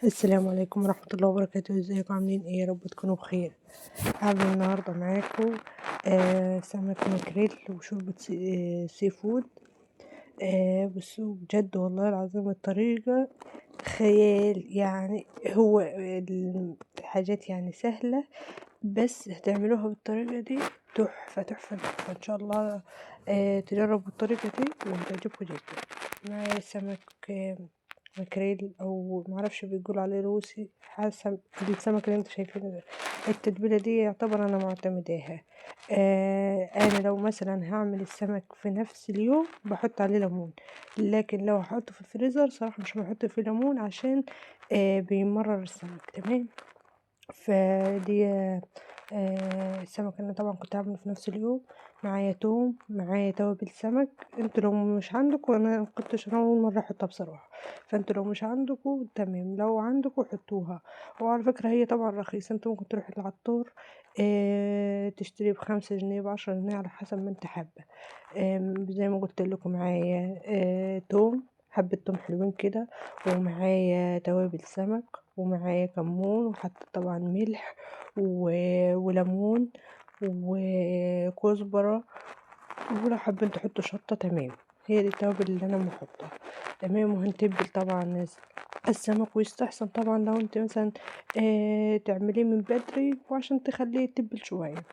السلام عليكم ورحمة الله وبركاته. ازيكم عاملين ايه؟ يا رب تكونوا بخير. هعمل النهاردة معاكم سمك ماكريل وشوربة seafood. بصوا بجد والله العظيم الطريقة خيال، يعني هو الحاجات يعني سهلة، بس هتعملوها بالطريقة دي تحفة تحفة تحفة ان شاء الله. تجربوا الطريقة دي وهتعجبكم جدا. معايا سمك ماكريل او معرفش بيقولوا عليه روسي، حسب السمك اللي انتوا شايفينه ده. التتبيله دي يعتبر انا معتمداها. انا لو مثلا هعمل السمك في نفس اليوم بحط عليه ليمون، لكن لو هحطه في الفريزر صراحه مش بحط فيه ليمون عشان بيمرر السمك. تمام، فدي السمك انا طبعا كنت عامله في نفس اليوم. معايا توم، معايا توابل سمك. انتوا لو مش عندكم، انا مكنتش انا اول مره احطها بصراحه، فانتوا لو مش عندكم تمام، لو عندكم حطوها. وعلى فكره هي طبعا رخيصه، انتوا ممكن تروحوا العطار تشتري ب5 جنيه ب10 جنيه على حسب ما انت حابه. زي ما قلت لكم معايا توم، حبه توم حلوين كده، ومعايا توابل سمك، ومعايا كمون، وحطيت طبعا ملح وليمون وكزبره، ولو حابين تحطوا شطه. تمام، هي دي التوابل اللي انا بحطها. تمام، وهنتبل طبعا السمك. ويستحسن طبعا لو انت مثلا تعمليه من بدري وعشان تخليه يتبل شويه.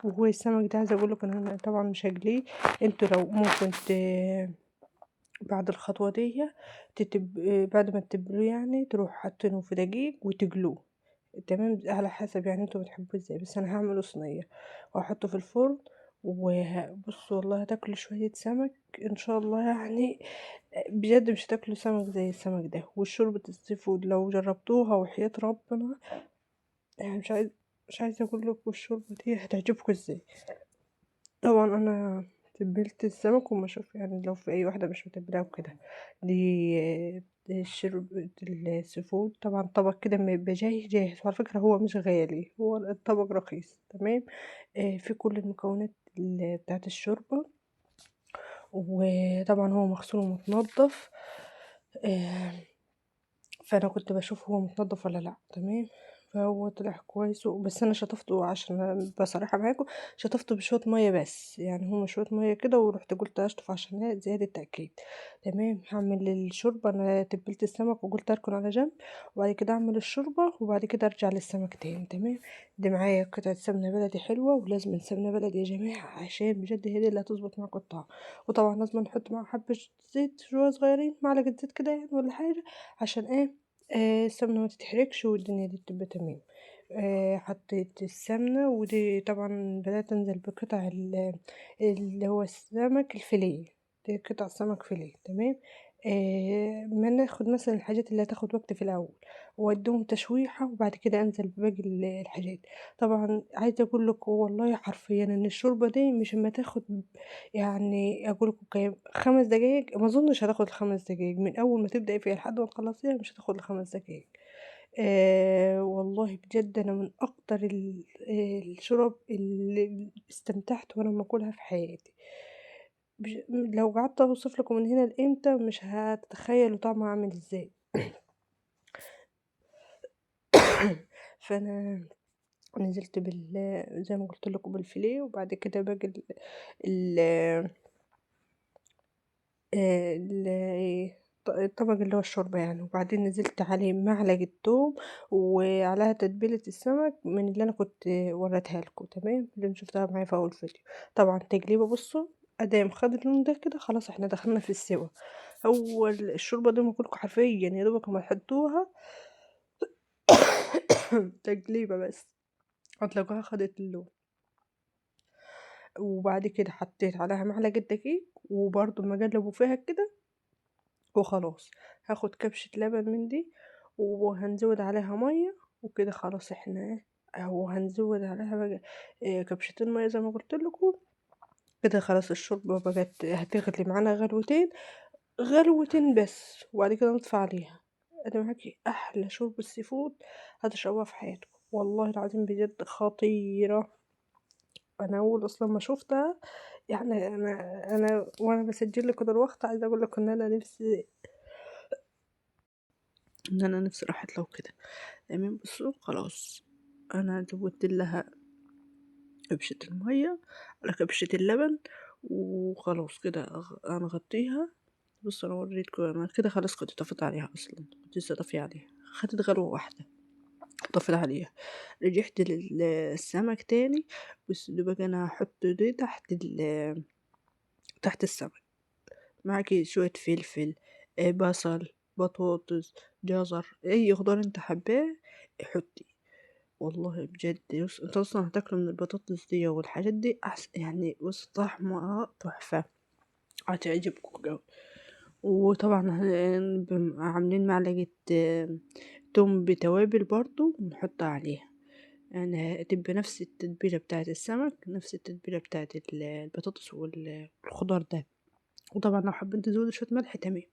وهو السمك ده عايزه اقول لكم ان انا طبعا مش هقليه، انتوا لو ممكن بعد الخطوه دي بعد ما تتبلوه يعني تروح حاطينه في دقيق وتقلوه. تمام، على حسب يعني انتوا بتحبوه ازاي، بس انا هعمله صينيه واحطه في الفرن. وبصوا والله هتاكلوا شويه سمك ان شاء الله، يعني بجد مش هتاكلوا سمك زي السمك ده. والشوربه ال seafood لو جربتوها وحياة ربنا، يعني مش عايزه اقول لكم الشوربه دي هتعجبكم ازاي. طبعا انا تبلت السمك وما اشوف يعني لو في اي واحده مش متبلاه وكده. دي شوربه ال seafood طبعا طبق كده ما يبقى جاي جاهز، وعلى فكره هو مش غالي، هو الطبق رخيص. تمام، في كل المكونات بتاعه الشوربه، وطبعا هو مغسول ومتنضف. فانا كنت بشوف هو متنضف ولا لا. تمام، فهو طلع كويس، بس انا شطفته عشان بصراحه معاكم، شطفته بشويه ميه بس، يعني هما شويه ميه كده، ورحت قلت اشطف عشان زياده تاكيد. تمام، هعمل الشوربه. انا تبلت السمك وقلت اركن على جنب، وبعد كده اعمل الشوربه، وبعد كده ارجع للسمك تاني. تمام، دي معايا قطعه سمنه بلدي حلوه، ولازم سمنه بلدي يا جماعه عشان بجد هي دي اللي هتظبط معاكم الطعم. وطبعا لازم نحط معاها حبه زيت شويه صغيرين، معلقه زيت كده يعني ولا حاجه، عشان ايه السمنه ما تتحرقش والدنيا دي تبقى تمام. حطيت السمنه، ودي طبعا بدات انزل بقطع اللي هو السمك الفيليه، دي قطع سمك فيليه. تمام، ما ناخد مثلا الحاجات اللي هتاخد وقت في الاول واديهم تشويحه، وبعد كده انزل بباقي الحاجات. طبعا عايزه اقول لكم والله حرفيا ان الشوربه دي مش اما تاخد يعني اقول لكم كام، 5 دقايق، ما اظنش هتاخد 5 دقايق من اول ما تبداي فيها لحد ما تخلصيها، مش هتاخد 5 دقايق. والله بجد انا من اكتر الشرب اللي استمتعت وانا باكلها في حياتي. لو قعدت اوصف لكم من هنا لامتى مش هتتخيلوا طعمها عامل ازاي. فانا نزلت زي ما قلت لكم بالفيليه، وبعد كده باقي الطبق اللي هو الشوربه يعني. وبعدين نزلت عليه معلقه توم وعليها تتبيله السمك من اللي انا كنت وريتها لكم. تمام، اللي انتوا شفتوها معايا في اول فيديو. طبعا تقليبه، بصوا ادام خد اللون ده كده خلاص احنا دخلنا في السوا. هو الشوربه دي ما كلكم حرفيا يا دوبك ما تحطوها تقليبه بس هتلاقوها خدت اللون. وبعد كده حطيت عليها معلقه دقيق، وبرضو ما قلبوا فيها كده وخلاص. هاخد كبشة لبن من دي وهنزود عليها مية وكده خلاص احنا اهو، هنزود عليها بقى كبشتين مية زي ما قلت لكم كده. خلاص الشوربة بقت هتغلي معانا غلوتين، غلوتين بس، وبعد كده نطفي عليها. انا معاكي احلى شوربة seafood هتشربوها في حياتكم والله العظيم، بجد خطيرة. انا اول اصلا ما شفتها يعني انا وانا بسجل لكم دلوقتي عايزه اقول لكم ان انا نفسي ان انا نفسي راحت لو كده. تمام. بصوا خلاص انا زودت لها كبشة المية على كبشة اللبن وخلاص كده هنغطيها. بصوا انا وريتكم انا كده خلاص كنت طفيت عليها اصلا، كنت لسه طافية عليها، خدت غلوة واحدة طفيت عليها. رجعت للسمك تاني. بس دوبك انا هحط دي تحت السمك، معاكي شوية فلفل، بصل، بطاطس، جزر، اي خضار انت حباه حطي. والله بجد انت اصلا هتاكلوا من البطاطس دي والحاجات دي احسن يعني. بص طعمها تحفة، هتعجبكم قوي. وطبعا عاملين معلقة توم بتوابل برضو ونحطها عليها، يعني هتبقى نفس التتبيلة بتاعة السمك نفس التتبيلة بتاعة البطاطس والخضار ده. وطبعا لو حابين تزودوا شوية ملح تمام.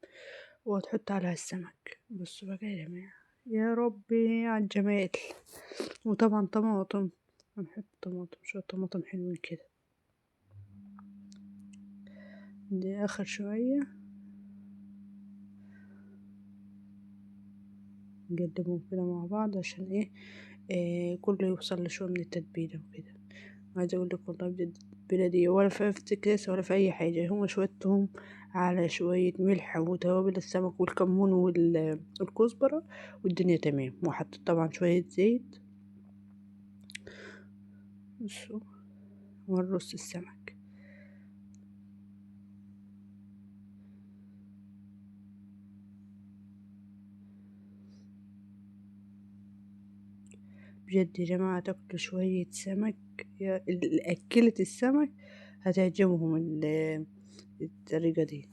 وهتحط عليها السمك. بصوا بقى يا جماعة، يا ربي على الجمال. وطبعا طماطم، هنحط طماطم، شوية طماطم حلوين كده. دي اخر شوية نقلبهم كده مع بعض عشان ايه كله يوصل لشوية من التتبيلة وكده. عايزة اقول لك والله بجد التتبيلة دي ولا في افتكاسة ولا في اي حاجة، هو شوية توم على شوية ملح وتوابل السمك والكمون والكزبرة والدنيا تمام. وحطيت طبعا شوية زيت. بصوا ونرص السمك. بجد يا جماعة تاكلوا شوية سمك، يا أكلة السمك هتعجبهم الطريقة دي.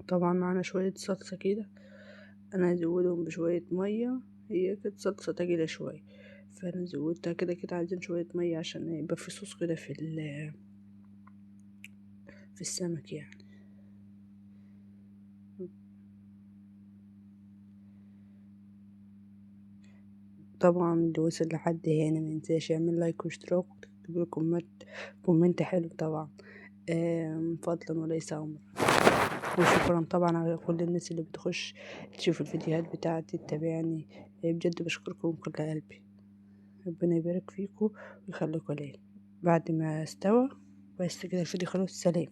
طبعا معانا شوية صلصة كده، أنا هزودهم بشوية مية، هي كانت صلصة تقيلة شوية فأنا زودتها كده كده، عايزين شوية مية عشان يبقى في صوص كده في السمك يعني. طبعا اللي وصل لحد هنا ما ينساش يعمل like واشتراك وتكتب لي comment حلو طبعا، فضلا وليس امرا. وشكرا طبعا على كل الناس اللي بتخش تشوف الفيديوهات بتاعتي تتابعني، بجد بشكركم من كل قلبي، ربنا يبارك فيكم ويخليكم ليا. بعد ما استوى بس كده الفيديو خلاص، سلام.